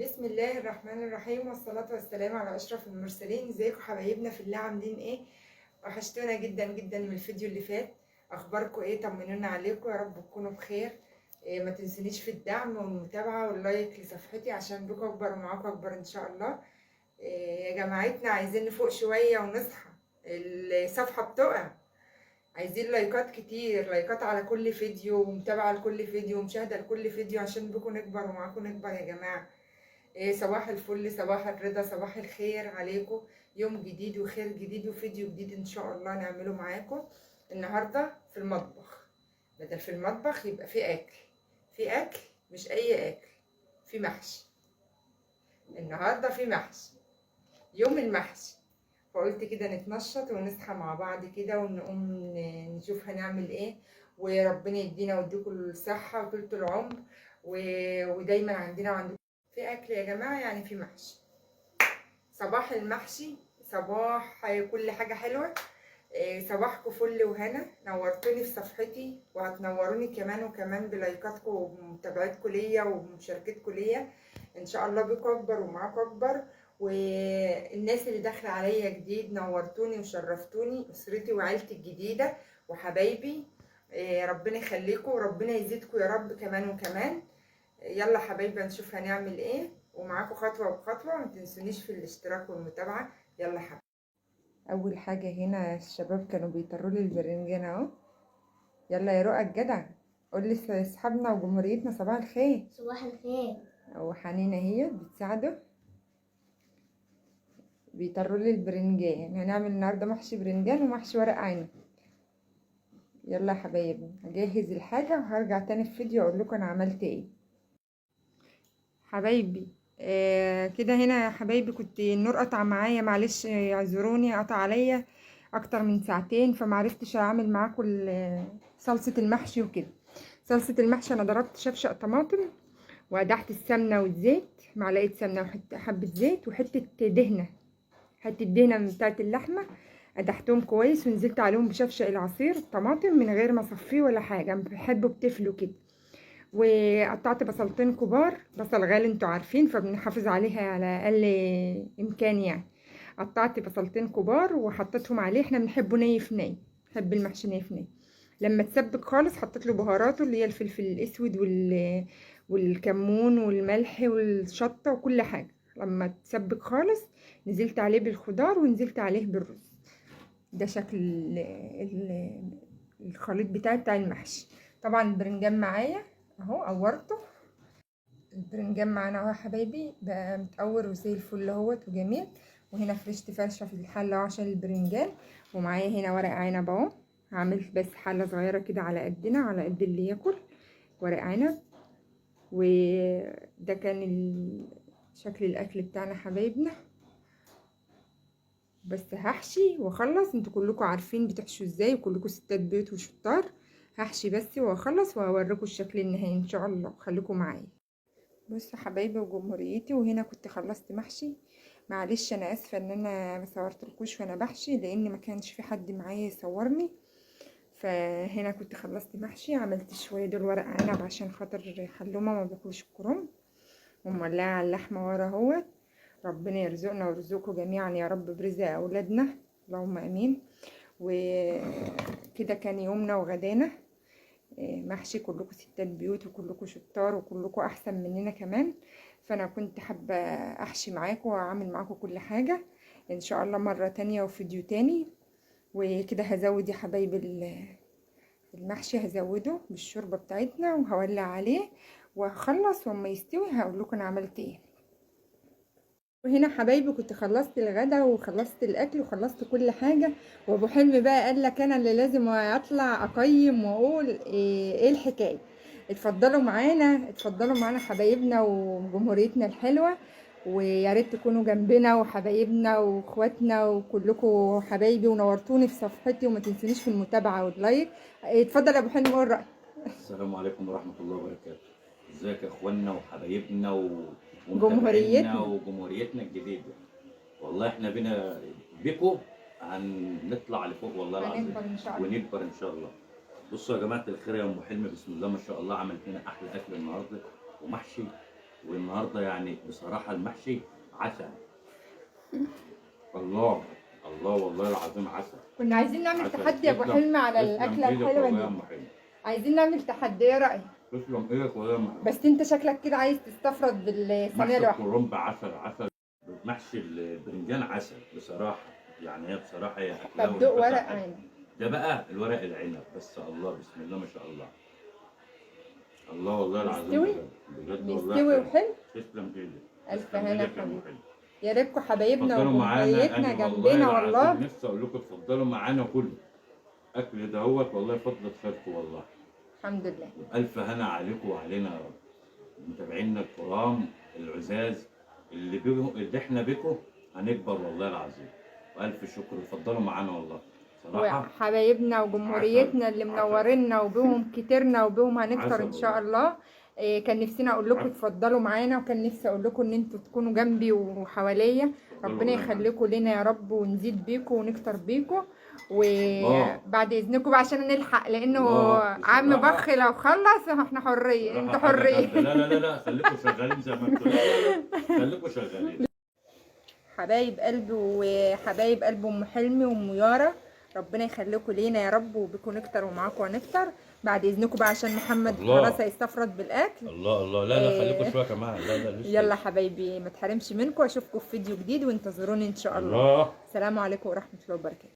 بسم الله الرحمن الرحيم، والصلاة والسلام على أشرف المرسلين. ازيكم حبايبنا في الله؟ عاملين ايه؟ وحشتونا جدا جدا من الفيديو اللي فات. اخباركم ايه؟ طمنونا عليكم، يا رب تكونوا بخير. إيه، ما تنسونيش في الدعم والمتابعة وال like لصفحتي عشان بكم اكبر ومعاكم اكبر ان شاء الله. إيه يا جماعتنا، عايزين نفوق شوية ونصحى، الصفحة بتقع. عايزين لايكات كتير، لايكات على كل فيديو، ومتابعة لكل فيديو، ومشاهدة لكل فيديو، عشان بكم نكبر ومعاكم نكبر يا جماعة. إيه، صباح الفل، صباح الرضا، صباح الخير عليكم. يوم جديد وخير جديد وفيديو جديد ان شاء الله نعمله معاكم النهارده في المطبخ. بدل في المطبخ يبقى في اكل، في اكل مش اي اكل، في محشي النهارده، في محشي، يوم المحشي. فقلت كده نتنشط ونصحى مع بعض كده ونقوم نشوف هنعمل ايه، وربنا يدينا ويديكم الصحة وطولة العمر، ودايما عندنا وعندكم في اكل يا جماعة، يعني في محشي. صباح المحشي، صباح كل حاجة حلوة. إيه، صباحكم فل وهنا. نورتوني في صفحتي وهتنوروني كمان وكمان بلايكاتكم ومتابعتكم ليا ومشاركتكم ليا. ان شاء الله بكم اكبر ومعاكم اكبر. والناس اللي داخله عليا جديد، نورتوني وشرفتوني، اسرتي وعيلتي الجديدة وحبايبي. إيه، ربنا يخليكم وربنا يزيدكم يا رب كمان وكمان. يلا حبايبي نشوف هنعمل ايه، ومعاكم خطوة بخطوة. ما تنسونيش في الاشتراك والمتابعة. يلا حبايبي. اول حاجة هنا الشباب كانوا بيطروا لي البرنجان اهو. يلا يا رؤى الجدع، قول لي اصحابنا وجمهوريتنا صباح الخير. صباح الخير. وحنينه هي بتساعده، بيطروا لي البرنجان. هنعمل النهارده محشي برنجان ومحشي ورق عنب. يلا يا حبايبي هجهز الحاجة وهرجع تاني في فيديو اقول لكم انا عملت ايه. حبايبي كده هنا يا حبايبي كنت النور قطع معايا، معلش اعذروني، قطع عليا اكتر من ساعتين، فمعرفتش اعمل معاكم صلصه المحشي وكده. صلصه المحشي انا ضربت شفشق طماطم وقدحت السمنة والزيت، معلقه سمنه وحبه زيت وحتة دهنه، حتة دهنه من بتاعه اللحمة، قدحتهم كويس ونزلت عليهم بشفشق العصير الطماطم من غير ما اصفيه ولا حاجة، بحبه بتفله كده. وقطعت بصلتين كبار، بصل غالي انتوا عارفين فبنحافظ عليها على اقل امكان يعني. قطعت بصلتين كبار وحطيتهم عليه، احنا بنحبه ني في ني، بنحب المحشي ني في ني. لما تسبك خالص حطيت له بهاراته اللي هي الفلفل الاسود والكمون والملح والشطه وكل حاجة. لما تسبك خالص نزلت عليه بالخضار ونزلت عليه بالرز. ده شكل الخليط بتاعي بتاع المحشي. طبعا البرنجان معايا اهو، قورته البرنجان معانا اهو يا حبايبي، بقى متقور وزي الفل اهوت وجميل. وهنا فرشت فرشه في الحلة عشان البرنجان. ومعايا هنا ورق عنب اهو، هعمل بس حله صغيرة كده على قدنا، على قد اللي ياكل ورق عنب. وده كان شكل الاكل بتاعنا حبايبنا. بس هحشي واخلص، انتوا كلكم عارفين بتحشوا ازاي وكلكم ستات بيوت وشطار. هحشي بس واخلص وهوريكم الشكل النهائي ان شاء الله، خليكم معايا. بصوا حبايبي وجمهوريتي، وهنا كنت خلصت محشي. معلش انا اسفه ان انا ما صورتلكوش وانا بحشي لان ما كانش في حد معايا يصورني. فهنا كنت خلصت محشي، عملت شوية دول ورق عنب عشان خاطر حلومه ما باكلش الكرنب، ومولعه على اللحمة ورا اهوت. ربنا يرزقنا ويرزقكم جميعا يا رب برزق اولادنا، اللهم امين. وكده كان يومنا وغدانا محشي. كلكم ستات بيوت وكلكم شطار وكلكم احسن مننا كمان، فانا كنت حابة احشي معاكم واعمل معاكم كل حاجة. ان شاء الله مرة تانية وفيديو تاني. وكده هزود يا حبايبي المحشي، هزوده بالشوربه بتاعتنا وهولع عليه وهخلص، واما يستوي هقول لكم انا عملت ايه. وهنا حبايبي كنت خلصت الغدا وخلصت الاكل وخلصت كل حاجة، وابو حلمي بقى قال لك انا اللي لازم اطلع اقيم واقول ايه الحكاية. اتفضلوا معانا، اتفضلوا معانا حبايبنا وجمهوريتنا الحلوة، ويا ريت تكونوا جنبنا وحبايبنا واخواتنا وكلكم حبايبي، ونورتوني في صفحتي، وما تنسونيش في المتابعة وال like. اتفضل يا ابو حلمي قول رايك. السلام عليكم ورحمة الله وبركاته. ازيك يا اخوانا وحبايبنا جمهوريتنا. وجمهوريتنا الجديدة. والله احنا بينا بيكو هنطلع لفوق والله العظيم، هنكبر ان شاء الله ونكبر ان شاء الله. بصوا يا جماعة الخير، يا ام حلمي بسم الله ما شاء الله عملت لنا احلى اكل النهارده، ومحشي والنهارده يعني بصراحة المحشي عسل. الله الله والله العظيم عسل. كنا عايزين نعمل عسل. تحدي يا ابو تسلم- حلمي على تسلم الاكلة إيدك الحلوة والله يا دي. ام حلمي. عايزين نعمل تحدي، ايه رايك؟ تسلم ايدك والله يا ام حلمي. بس انت شكلك كده عايز تستفرد بالصينيه محشي لوحدك. الكرنب عسل عسل، محشي البرنجان عسل بصراحة. يعني هي بصراحة هي اكلها طب دوق ونفسها ورق حلو. عنب. ده بقى الورق العنب، بس الله بسم الله ما شاء الله. الله والله العظيم مستوي؟ بجد بجد والله مستوي حلو. وحلو. تسلم ايدك. الف تسلم هنا إيدك يا أم حبيبي. حلمي. يا ريتكم حبايبنا اتفضلوا معانا. وجمهوريتنا انا والله جنبنا العظيم والله. نفسي اقول لكم اتفضلوا معانا كله اكل دهوت والله، فضلة خيركم والله. الحمد لله. وألف هنا عليكم وعلينا يا رب. متابعينا الكرام العزاز اللي بيهم اللي احنا بيكم هنكبر والله العظيم. وألف شكر، اتفضلوا معانا والله صراحة. وحبايبنا وجمهوريتنا اللي عسل. منورينا وبهم كترنا وبهم هنكتر عسل ان شاء والله. الله. إيه، كان نفسنا اقول لكم عسل. اتفضلوا معانا، وكان نفسي اقول لكم ان انتوا تكونوا جنبي وحواليا. اتفضلوا ربنا والله معانا. يخليكم لنا يا رب، ونزيد بيكم ونكتر بيكم. الله. وبعد اذنكم بقى عشان نلحق، لانه الله. عم بصراحة- بخ لو خلص احنا حرية، بصراحة انتوا حاجة حرية. جامدة. لا لا لا لا، خليكم شغالين زي ما انتوا. لا لا لا، خليكم شغالين. حبايب قلبي وحبايب قلب ام حلمي وام يارا، ربنا يخليكم لينا يا رب، وبكم نكتر ومعاكم هنكتر. بعد اذنكم بقى عشان محمد الله. خلاص هيستفرد بالاكل. الله الله، لا لا إيه. خليكم شوية كمان. لا لا لسه. يلا حبايبي، ما تحرمش منكم، اشوفكم في فيديو جديد، وانتظروني ان شاء الله. الله. السلام عليكم ورحمة الله وبركاته.